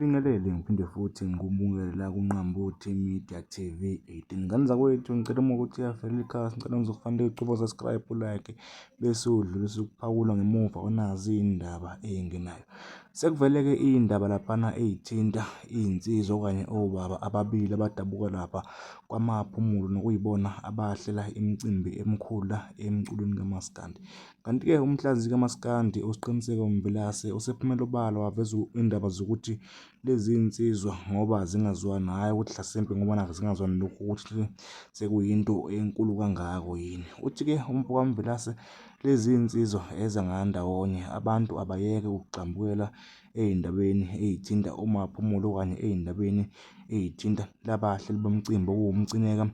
Ngibingelele ngiphinde futhi ngikubukele la kuNqambuthi Media TV 18. Ngane zakwethu ngicela uma ukuthi iyavela ikhasi ngicela ngizokufanele ucofa subscribe like bese udlulisa ukuphawula ngemuva unazi iy'ndaba ey'ngenayo. Sekuvele-ke iy'ndaba laphana ey'thinta iy'nsizwa okanye obaba ababili abadabuka lapha kwaMaphumulo nokuyibona abahlela imicimbi emikhulu la emculweni kamaskandi. Kanti-ke umhlaziyi kamaskandi uSqiniseko Mvelase usephumele obala waveza indaba zokuthi lezi nsizwa ngoba zingazwani, hhayi ukuthi hlasimpe ngoba nakhu zingazwani lokhu ukuthi sekuyinto enkulu kangako yini. Uthi-ke umfo kaMvelase lezi nsizwa ezangandawonye abantu abayeke ukugxambukela ey'ndabeni ey'thinta uMaphumulo okanye ey'ndabeni ey'thinta labahleli bomcimbi okuwuMcineka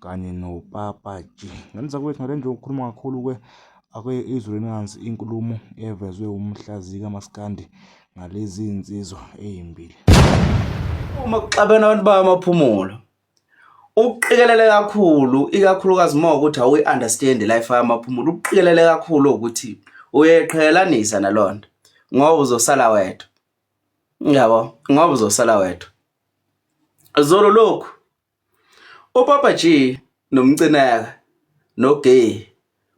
kanye noPapa G. Ngane zakwethu ngale nje ukukhuluma kakhulu-ke ake izwe nansi inkulumo evezwe umhlaziyi kamaskandi ngalezi nsizwa ey'mbili. Uma kuxabene abantu bakaMaphumulo ukuqikelele kakhulu ikakhulukazi uma ukuthi awuyi-understand life yamaphumulo ukuqikelele kakhulu ukuthi uyeqhelanisa nalonto ngoba uzosala wedwa yabo ngoba uzosala wedwa zolo lokhu uPapa G nomcineka noGay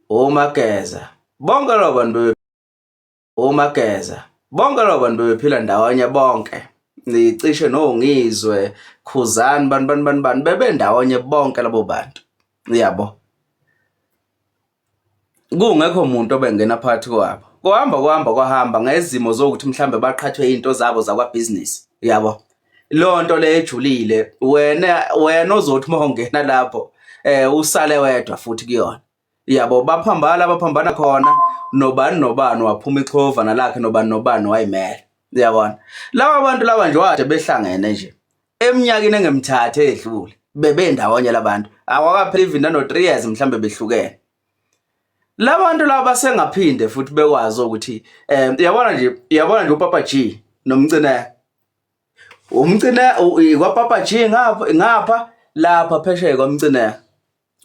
omageza bonke labo bantu Omageza bonke labo bantu bebephila ndawonye bonke nicishe nongizwe khuzani bani bani bani bani bebendawonye bonke labo bantu yabo kungekho muntu obengena phakathi kwabo kuhamba kuhamba kwahamba ngezimo zokuthi mhlambe baqhathwe izinto zabo zakwa business yabo leyo nto le ejulile wena wena ozothi uma ungena lapho eh usale wedwa futhi kuyona yabo baphambana baphambana khona nobani nobani waphuma ixhovana lakhe nobani nobani wayimela uyabona laba bantu laba nje wade behlangene nje eminyakeni engemthathe edlule bebendawonye labantu awakapheli even nano 3 years mhlambe behlukene labantu laba sengaphinde futhi bekwazi ukuthi eh uyabona nje uyabona nje uPapa G nomcine umcine kwaPapa G ngapha ngapha lapha phesheya kwamcine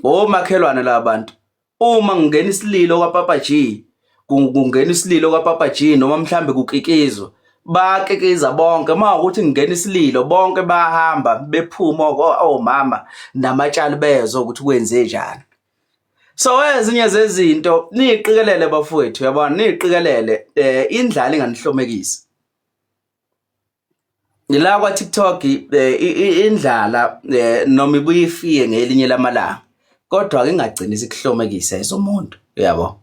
Omakhelwane laba bantu. Uma kungena isililo kwaPapa G, kungena isililo kwaPapa G noma mhlambe kukikizwa, bakikiza bonke. Uma ukuthi kungena isililo bonke bayahamba bephuma omama namatshali bezwa ukuthi kwenze njani. So ezinye zezinto niyiqikelele bafowethu yabona niyiqikelele eh indlala inganihlomekisi. La kwa-TikTok eh, indlala eh, noma ibuye ifike ngelinye lamalanga kodwa ke ingagcini sikuhlomekise ezomuntu uyabo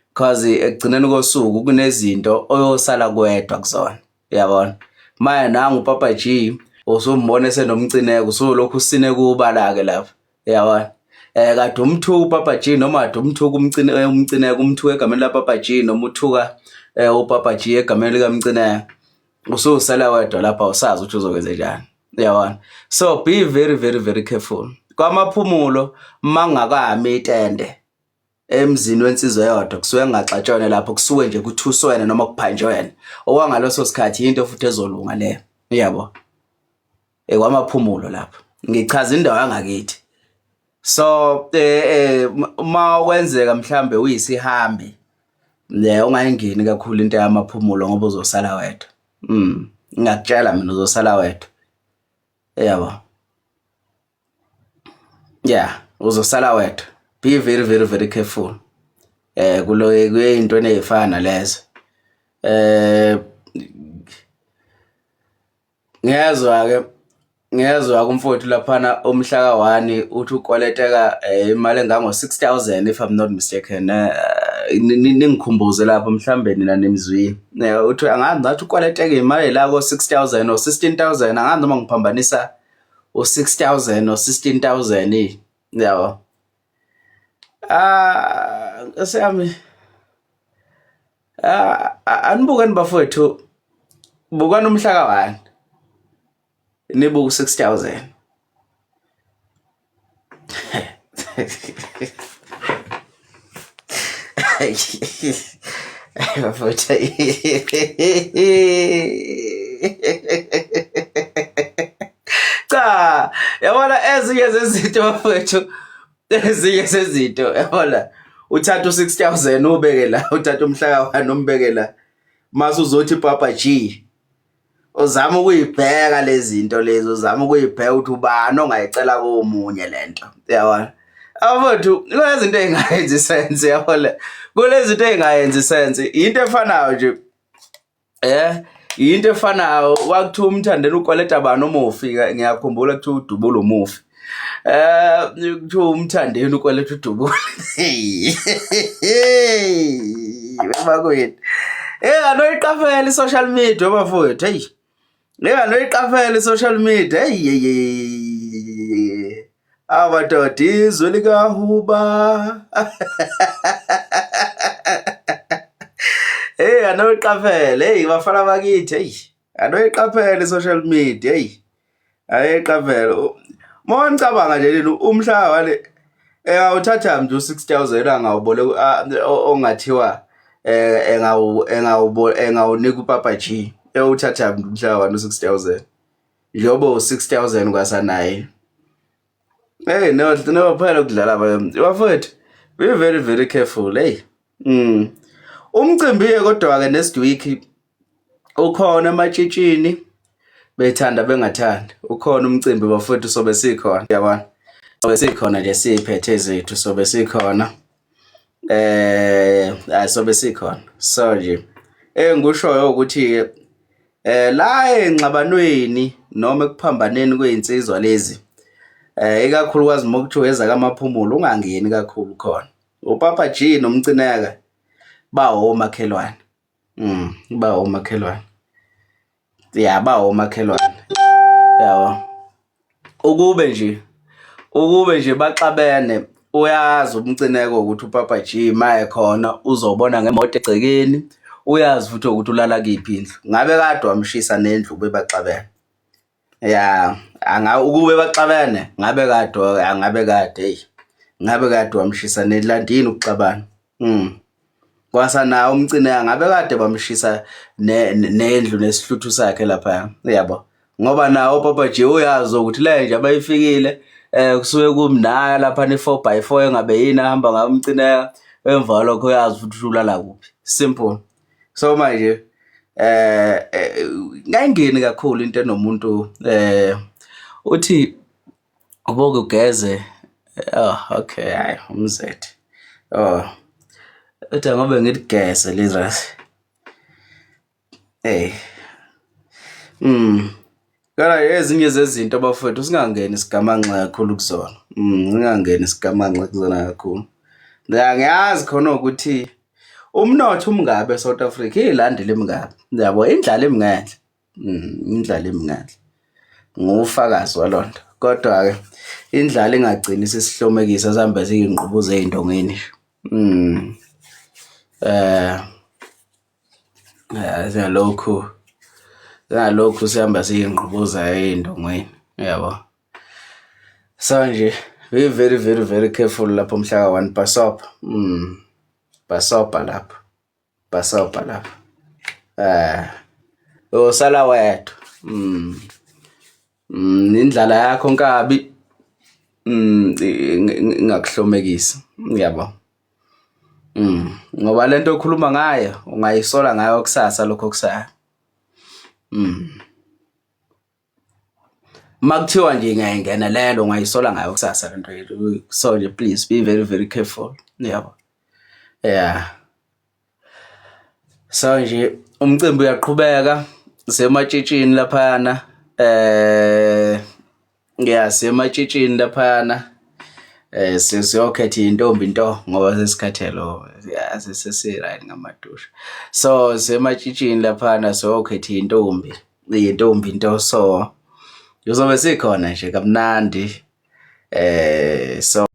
because ekugcineni kosuku kunezinto oyosala kwedwa kuzona uyabona manje nangu uPapa G usumbona esenomcineko usulokhu usine kubala-ke lapha uyabona eh kade umthuka uPapa G noma kade umthuka umcine eh, umcineka umthuka egameni laPapa G noma uthuka eh, uPapa G egameni likamcineka ususala wedwa lapha usazi ukuthi uzokwenza njani uyabona so be very very very careful kwamaphumulo mangakami itende emzini wensizwa eyodwa kusuke kungaxatshwana lapho kusuke nje kuthuswene noma kuphanjwene okwangaleso sikhathi into futhi ezolunga leyo uyabo ekwamaphumulo lapho ngichaza indawo yangakithi so eh, eh uma kwenzeka mhlambe uyisihambi le ungayingeni kakhulu into yamaphumulo ngoba uzosala wedwa ngiyakutshela mina uzosala wedwa yabo yeah uzosala wedwa be very very very careful eh kulo kuyinto enezifana nalezo eh Ngiyezwa ke ngiyezwa kumfowethu laphana umhla ka-1 uthi ukweleteka eh, imali engango-6000 if I'm not mistaken eh, ningikhumbuze lapho mhlambe nina nimzwile eh, uthi angazi ngathi ukweleteka imali la ko-6000 or 16000 angazi noma ngiphambanisa u-6000 or 16000 yabo ah nkosi yami Ah, anibukeni bafowethu bukani umhla ka-1 nibuke u-6000 bafowethu cha yabona ezinye zezinto bafowethu ezinye zezinto yabona uthatha u-6000 ubeke la uthatha umhla ka-1 umbeke la mase uzothi papa G Uzama ukuyibheka lezi zinto lezi, uzama ukuyibheka ukuthi ubani ongayicela komunye lento. Yabona? Abafowethu, kunezinto ey'ngayenzi sense yabona. Kunezinto ey'ngayenzi sense. Into efanayo nje. Eh, into efanayo kwakuthiwa umthandeni ukweleta bani umufi, ngiyakhumbula kuthiwa udubula umufi. Eh, kuthiwa umthandeni ukweleta udubula. Bakwethu. Eh, anoyiqaphela i-social media bafowethu, hey. Eh, anoyiqaphela i-social media, hey. Amadoda izwe likaHuba. Hey, anoyiqaphela, hey bafana bakithi, hey. Anoyiqaphela i-social media, hey. Ayiqaphela. Uma ngicabanga nje leni umhlaba wale engawuthatha nje u-6000 angawuboleka ongathiwa eh engawu engawubo engawunika uPapa G ewuthatha umhlaba wani u-6000 njengoba u-6000 kwasanaye. Hey no no phela ukudlala bafowethu be very very careful hey. Umcimbi ke kodwa ke next week ukhona ematshitshini bethanda bengathandi ukhona umcimbi bafowethu sobe sikhona yabona sobe sikhona nje siphethe zethu sobe sikhona eh sobe sikhona so nje engikushoyo ukuthi eh la engxabanweni noma ekuphambaneni kwezinsizwa lezi eh ikakhulukazi uma kuthiwa ezakamaphumulo ungangeni kakhulu khona uPapa G nomcineka bawomakhelwane bawomakhelwane ya bawomakhelwane yabo ukube nje ukube nje baxabene uyazi umcineko ukuthi uPapa G maye khona uzobona ngemoto egcekeni uyazi futhi ukuthi ulala kiphi indlu ngabe kade wamshisa nendlu bebaxabene ya anga ukube baxabene ngabe kade angabe kade hey ngabe kade wamshisa nelandini ukuxabana kwasa nawo umcine ngabe kade bamshisa nendlu nesihluthu sakhe lapha yabo ngoba nawo Papa G uyazi ukuthi le nje abayifikile eh kusuke kumnaya lapha ne 4x4 engabe yini ahamba ngayo umcine emva lokho uyazi futhi ulala kuphi simple so manje eh, eh ngayingeni kakhulu into enomuntu eh uthi uboke ugeze oh okay hayi umzethe oh uthi ngobe ngithi geze lizas hey Kodwa ezinye zezinto bafowethu singangeni sigamanxe kakhulu kuzona. Singangeni sigamanxe kuzona kakhulu. Ngiyazi khona ukuthi umnotho umngabe eSouth Africa, ilandi limngabe. Yabo indlala imngenhla. Indlala imngenhla. Ngufakazi walonto. Kodwa-ke indlala ingagcini sisihlomekisa sihambe siyingqubuza ey'ndongeni. Singalokhu singalokhu sihamba siyingqubuza ey'ndongeni, uyabo. So nje be very very very careful lapho mhla ka-one bhasobha, bhasobha lapho, bhasobha lapho. Uyosala wedwa, indlala yakho nkabi ingakuhlomekisi, uyabo. Ngoba lento okhuluma ngayo ungayisola ngayo kusasa lokho okusayo. Uma kuthiwa nje ngiyayingenelela ungayisola ngayo kusasa lento yethu. So nje please be very very careful. Yabo. Yeah. So nje umcimbi uyaqhubeka sematshitshini laphayana eh Yeah, siyematshitshini laphayana eh siyokhetha intombi nto ngoba sesikhathele yeah sesi-right ngamadusha so siyematshitshini laphana siyokhetha intombi intombi nto so uzobe sikhona nje kamnandi eh so.